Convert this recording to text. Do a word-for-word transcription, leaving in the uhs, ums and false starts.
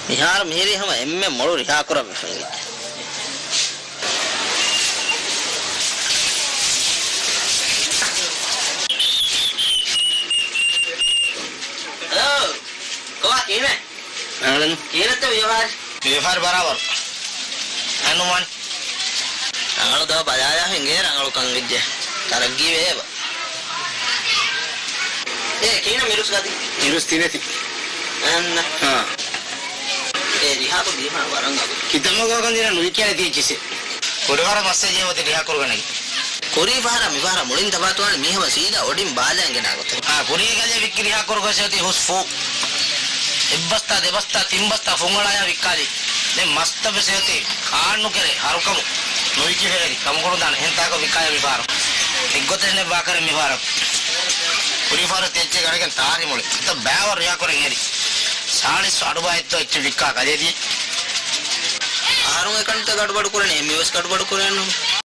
މިހާރު މިހިރީ ހަމަ އެންމެ މޮޅު ރިހާކުރަން ވެފަ އިނގޭ. ހަލޯ! ކޮބާ ކިހިނެއް؟ ރަނގަޅު. ކިހިނެއްތަ ވިޔަފާރި؟ ވިޔަފާރި ބަރާބަރު. އަންނުމާން. ރަނގަޅު ދޯ ބަލާލާ ހިނގޭ ރަނގަޅުކަން ވެއްޖެ. ތަރައްގީ ވޭބަ. އޭ، ކިހިނެއް މިރުސް ގަދި؟ މިރުސް ތިނެތި. އަންނަ. ހާ. އޭ، ރިހާކޮށް ދީފާނަ ވަރަށް އަގު. ކިތަންމެ ގޮތަކަށް ދިނަ ނުވިކިޔާ ނެތި އެއްޗިސެ. ކުރިފަހަރަށް މައްސަ ޖެހި އޮތީ ރިހާކުރުގަނެގެ. ކުރީފަހަރަށް މިފަހަރަށް މުޅިން ތަބާތުވާނެ މީ ހަމަ ސީދާ އޮޑިން ބާލަން ގެނާ ގޮތަށް. އާ، ކުރީގަލޭ ވިއްކި ރިހާކުރުގަސް އޮތީ ހުސް ފޫ. އެއްބަސްތާ ދެބަސްތާ ތިން ބަސްތާ ފުންއަޅާޔާ ވިއްކާލި. ދެން މަސްތައް ވެސް އޮތީ ކާންނުކެރޭ ހަރުކަމު. ނުވިކި ފެރެރި ކަމުކުރުން ދާނެ އެހެން ތާކަށް ވިއްކާޔާ މިފަހަރަށް. އެއްގޮތެއް ނެއް ބާކަރެއް މިފަހަރަށް. ކުރީފަހަރު ތެއްޗެއް ގަނެގެން ތާރި މުޅި. އެތައް ބައިވަރު ރިހާކުރަން އެރި. ސާޅީސް އަޑުބާއެއްތޯ އެއްޗެއް ވިއްކާ ކަލޭދީ. އަހަރުން އެކަންތައް ގަޑުބަޑު ކުރަނީ އެންމެ ވެސް ގަޑުބަޑު ކުރަން.